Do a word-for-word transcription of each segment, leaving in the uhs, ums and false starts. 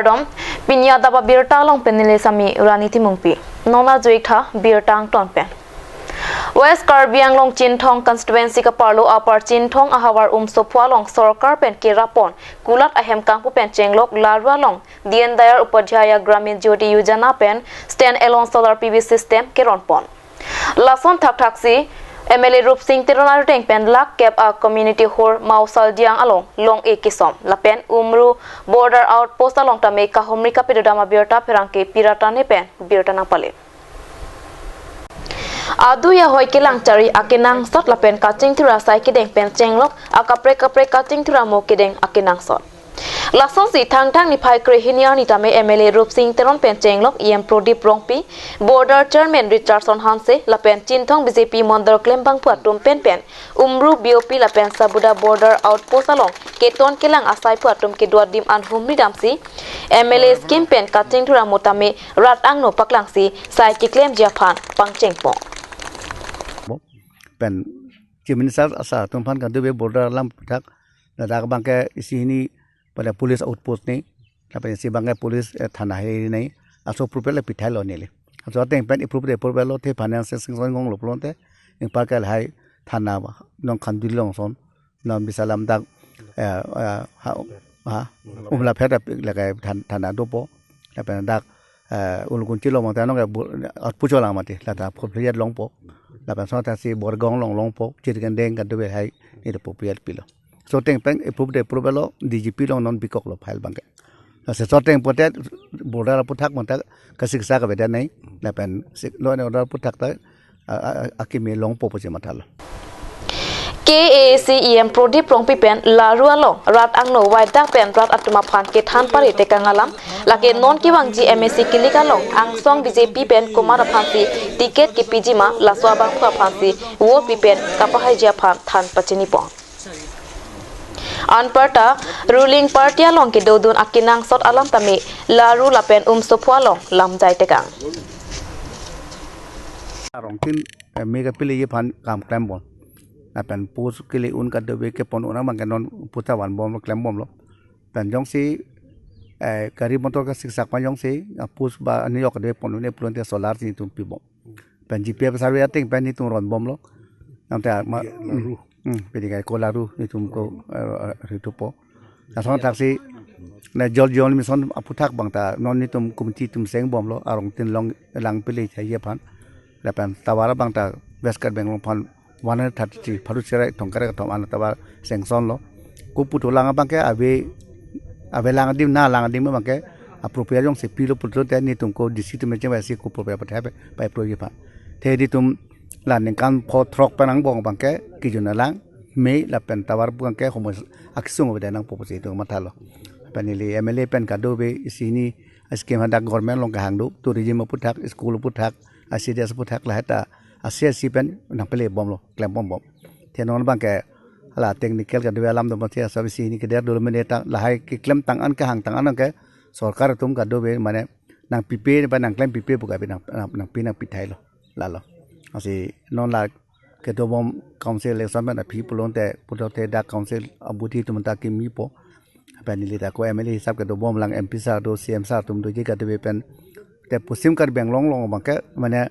Kardom, pini adap abirta along pen neli Sami Rani Timungpi. Non arju-ik tha birta angton pen. West Karbi Anglong Chinthong constituency kaparlo Upper Chinthong ahavar Umsopho along sorkar pen kerap pon kulat ahem kangpu pen chenglok Laru along Deen Dayal Upadhyaya Gramin Jyoti Yojana pen stand alone solar P V system keron pon. Lason thakthaksi M L A Rupsing Teron arjudeng pen lak kep a community hall Mausaldiang along long-e kesom lapen Umru border outpost along tame kahumri kapidodam abirta pherangke Pirata Ne pen birta nangpale. Adu ahoi kelang chari akenangsot lapen kachingthur asai kedeng pen chenglok akaprek kaprek kachingthur amo kedeng akenangsot. Lasonsi Thangthang niphai krehini arni tame M L A Rupsing Teron pen chenglok E M Prodip Rongpi, Border Chairman Richardson Hanse lapen Chinthong B J P Mondol klembangphu atum pen pen Umru B O P lapen Sabuda Border Outpost along keton kelang asai phu atum kedo adim an humri damsi M L A scheme pen kachingthur amo tame rat angno paklangsi sai keklemji aphan pangchengpon. Pen Chief Minister asar atum aphan kadokave border alam aputhak, ladak abangke isi hini pada police outpost ne, lapen isi abangke police, eh, thana he ne, laso appropriate le pithai lo neli. Laso ateng pen appropriate, appropriate lo the finance sanction ngong lo pulote, ingpar ke lahai thana ba, non Khanduli along ason, non bisa lam dak, eh, eh, ha, ha, Umlapher dak lake than-, thana dopo, lapen dak, eh, Ulukunchi along mate anong ke bu-, outpost lang mate, lata appropriate longpo, lapen lason thaksi Borgaon along longpo, Chirkendeng kadokave hai, ne appropriate pilo. Laso ateng pen approve de approve lo, D G P along non bikok lo file abangke. Laso ateng pote border aputhak mate kasiksa kavedet nai, lapen sik law and order aputhak ta, a, a, a, akimi longpo pusi mathalo. K A A C E M Prodip Rongpi pen Laru along rat angno waidak pen rat atum aphan kethan pari tekang alam, lake non kevangji M A C kilik along angsong B J P pen komat aphansi ticket kepiji ma, laso abangphu aphansi vote pi pen kapahaiji aphan than pachinipon. Anparta ruling party along kedodun akenangsot alam tame Laru lapen Umsopho along lamjai tekang. Arongtin, eh, mega pile ye aphan kam klembom. Lapen post kele un kadokave kepon un abangke non post ta vanbom lo, klembom lo. Pen jongsi, eh, gari motor kasiksak ma jongsi, ah, post ba ani yok kadokave pon un-e pulote solar si netum pibom. Pen G P F survey ateng pen netum ronbom lo. Nangta ma, Iya, Laru. Hmm, pini kai ko Laru netum ko, eh, eh, ritupo. Lason thaksi ne Jal Jeevan Mission aputhak abang ta non netum committee atum sengbom lo, arongtin along lang pile chai aphan. Lapen tower abang ta West Karbi Anglong aphan one hundred thirty-three, pharo sere throngkre kethom an tower sanction lo. Ko puthot lang abangke ave, ave lang adim, na lang adim abangke appropriate jongsi pilo pulote netum ko D C atum chingvaisi ko appropriate pathai pai pro aphan. The netum la ningkan pho throk pen angbong abangke kejun alang, me lapen tower abangke homoi akesung avedet nangpo pusi netum mathalo. Pen neli M L A pen kadokave isi hini scheme hadak government along kehang do, tourism aputhak, school aputhak, I C D S aputhak lahai ta, asi asi pen nangpelebom lo, klembom bom. The non abangke hala technical kadokave alam do mati asap isi hini keder dolo mene ta, lahai keklem tang an kehang tang an ke sorkar atum kadokave mane nangpipe ba nangklem pipe pu kabi nang, nang, nangpi nangpi thai lo, lalo. Lasi non la kedobom council election pen aphi pulote pulote dak council abudhi atum ta kimipo. Pen neli ta ko M L A hisap kedobom lang, M P sir do, C M sir atum doji kadokave pen. Te Paschim Karbi Anglong along abangke mane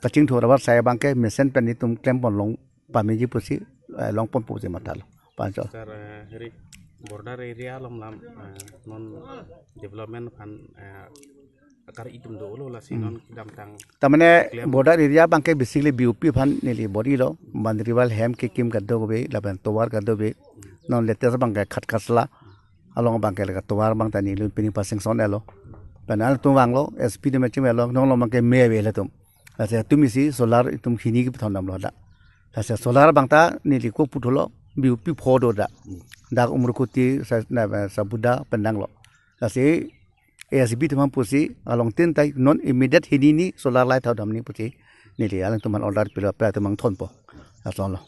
kachingthur abar sai abangke mesen pen netum klempon long pameji pusi, eh, longpon pusi mathalo. Pancho. Sir, eh, heri border area along lam, eh, non development aphan, eh, akar itum dolo lasi Hmm. non kedamtang Tamane Clear. Border area abangke basically B O P aphan neli bor-ilo, boundary wall hem kekim kadokave, lapen tower kadokave, non latest abangke Khatkhasla along abangke lake tower abang ta neli pini pasanction elo. Pen alangtum vanglo, S P atum chingvelo, non along abangke me ave latum. Lasi atum isi solar itum hini kepethondamlo dak. Lasi solar abang ta neli ko puthot lo, B O P pho do dak. Dak Umrukuti sa, na, Sabuda pen dang lo. Lasi A S B atum aphan pusi along tin tai non immediate hini ni solar light thaudamji pusi neli alangtum aphan order pilo, pen atum nangthonpo. Lason lo.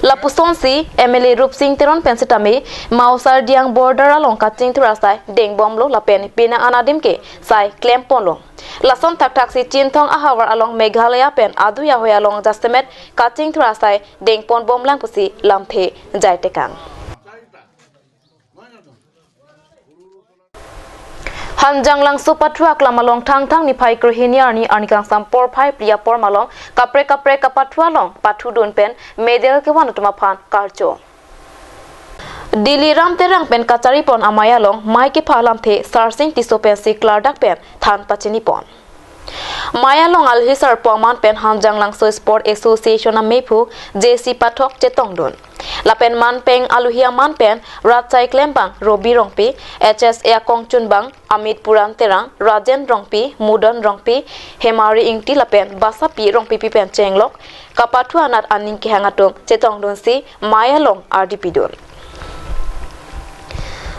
Lapusonsi M L A Rupsing Teron pen sitame Mausaldiang border along kachingthur asai dengbomlo lapen penang an adim ke sai klemponlo. Lason thakthaksi Chinthong ahavar along Meghalaya pen adu ahoi along jasemet kachingthur asai dengponbomlang pusi lamthe jai tekang. Hanjanglangso pathu aklam along Thangthang niphai krehini arni arni kangsam porphai phli apor malom kaprek kaprek kapathu along pathudun pen medal kevan atum aphan karcho. Diliram Terang pen kacharipon amei along mei kepha alamthe Sarsing Tisso pensi klardak pen than pachinipon. Mei along alohi sarpo aman pen Hanjanglangso Sport Association amephu J C Pathak chetongdun. Lapen manpeng alohi aman pen rat asai klembang Robi Rongpi, H S A akongchunbang Amit Puran Terang, Rajen Rongpi, Mudon Rongpi, Hemari Ingti lapen Basapi Rongpipi pen chenglok kapathu anat aning kehang atum chetongdunsi mei along ardi pidun.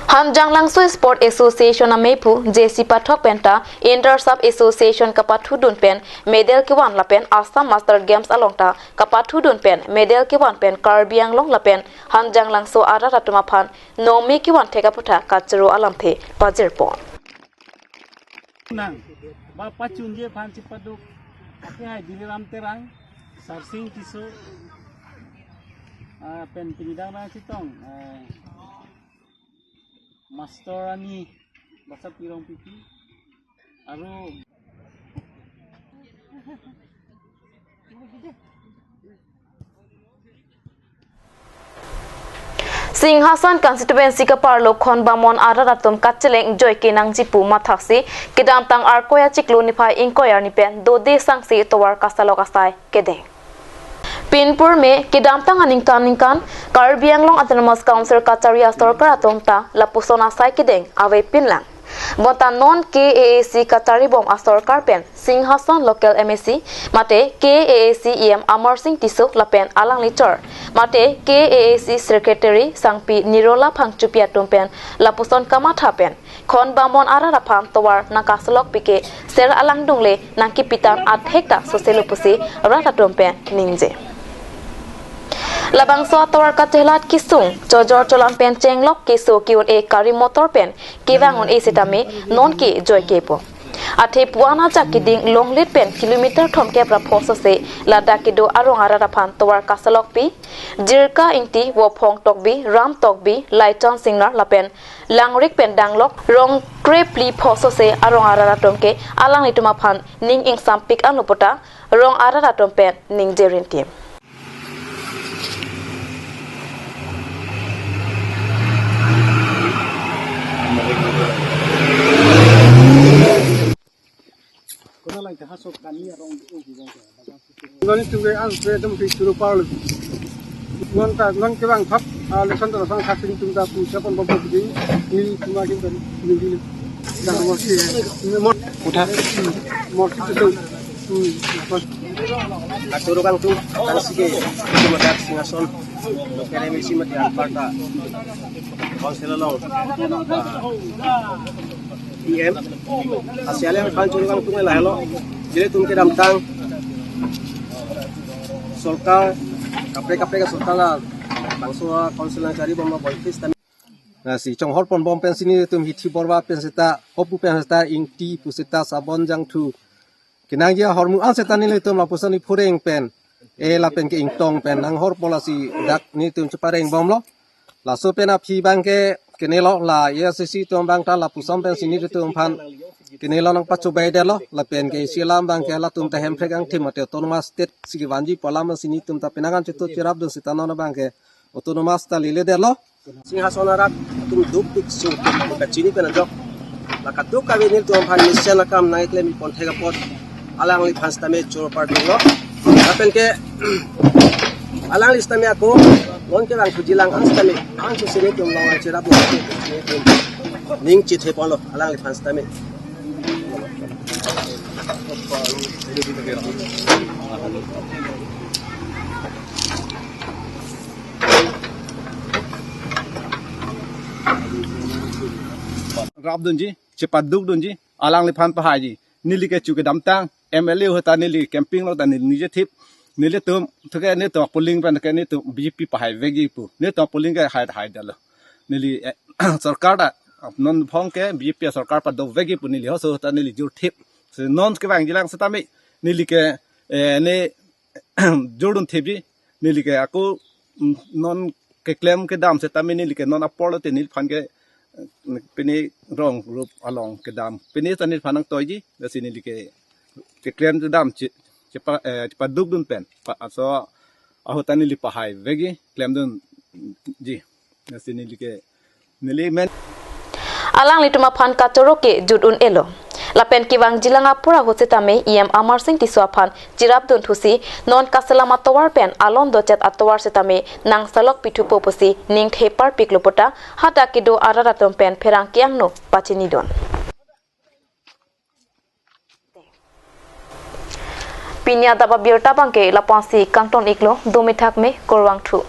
Hanjanglangso Sport Association amephu J C Pathak penta Inter Sub Association kapathudun pen medal kevan lapen Assam Master Games along ta kapathudun pen medal kevan pen Karbi Anglong lapen Hanjanglangso arat atum aphan nongmi kevan thek aputhak kachoro alamthe pajirpon. Nang, ba pachunji aphan chepaduk, ake hai Diliram Terang, Sarsing Tisso, ah, pen pingdang na chetong, ah, Master Ani, Basapi Rongpipi, aru Singhason constituency kaparlo khon bamon arat atum kacheleng joike nangji pu mathaksi kedamtang Arkoi achiklo niphai ingkoi arni pen dode sangse tovar kasalok asai kedeng. Pinpur me kedamtang aningkan ningkan Karbi Anglong Autonomous Council kachari asorkar atum ta lapuson asai kedeng avepinlang. Bonta non K A A C kacharibom asorkar pen Singhason local M A C mate K A A C E M Amarsing Tisso lapen alangli chor mate K A A C secretary Sangpi Nirola Phangchopi atum pen lapuson kamatha pen khon bamon arat aphan tovar nangkasalok pike ser alang dungle nangkipitan athek ta soselo pusi rat atum pen ningje. Labangso atovar kachelat kesung chojor cholang pen chenglok keso ke-un-e gari motor pen kevang un-e setame nonke joike pu. Athe puan ajak keding longlit pen kilometer thomkep ra phosose ladak kedo arong arat aphan tovar kasalok pi Jirka Ingti, Vophong Tokbi, Ram Tokbi, Laiton Singnar lapen Langrik pen danglok rong krephli phosose arong arat atum ke alanglitum aphan ning ingsampik anlo puta rong arat atum pen ningje rintim. Non itum ke an pe dum pi suru parlo. Non ta non kevang thap, ah, election ta sang khating tum ta pu chapon bom bom ding. Ni tuma kin ta ni di. Dah mor si mor. Utha. Mor si tu. Hmm. Bas. Atur kang tu, kang sige. Itu madak Singhason. Local M A C mati Alberta. Council along. P M. Asi alang aphan choro kangtung lahelo. Nelitum kedamtang sorkar, kaprek kaprek sorkar labangso council nangcharibom lo boikis tami. Lasi chonghorpon bom pensi nelitum hithi borwa pen seta, hopu pen seta, ingti pu seta, sabon jangthu. Kenangji ahormu an seta nelitum lapuson iphureng pen. E lapen ke ingtong pen nanghorpo lasi dak nelitum chepareng bomlo. Laso pen aphi abang ke kenelo la A I C C atum abang ta lapuson pensi nelitum aphan kenelo nangpachobai detlo lapen ke isi alam abang ke latum ta Hemprek angthim mate autonomous state si kevanji pu alam si nelitum ta penang an chetu cherapdun seta non abang ke autonomous ta lele detlo. Singhason arat atum dukpik sungpik kachini pen ajok. La kadokave nelitum aphan mesen akam nangkeklem pon thek apot alangliphan sitame choro parlo. Lapen ke alangli sitame ako non kevang thujilang an sitame an suse nelitum long cherap ning chithe ponlo alangliphan sitame. Rapdunji, chepadukdunji, alangliphan pahaiji. Neli ke chu kedamtang M L A ahut ta neli campaign lo ta neli nije thip. Nelitum, thuke nelitum polling pen ke nelitum B J P pahai vekji pu. Nelitum polling ke hai hai detlo. Neli, eh, sorkar ta non Vophong ke B J P sorkar pado vekji pu neli hoso ta neli jur thip. Si non kevangjilang sitame neli ke, eh, ne jurdun thipji. Neli ke ako, mm, non keklem kedam sitame neli ke non apor lote neliphan ke Pini rong rup along kedam, pini ta neliphan nangtoiji, lasi neli ke keklem kedam che chepa eh, chepaduk dun pen pa aso ahut ta neli pahai vekji, klemdunji, lasi neli ke neli men. Alanglitum aphan kachoro ke jut un-elo. Lapen kevangjilang apor ahut setame E M Amarsing Tisso aphan cherapdun thusi non kaselam atovar pen alon dochet atovar setame nangsalok pithupo pusi ningthe parpiklo puta hadak kedo arat atum pen pherangke angno pachinidun. Pini adap abirta abangke lapu-ansi kangton iklo, dome thakme, kurvangthu.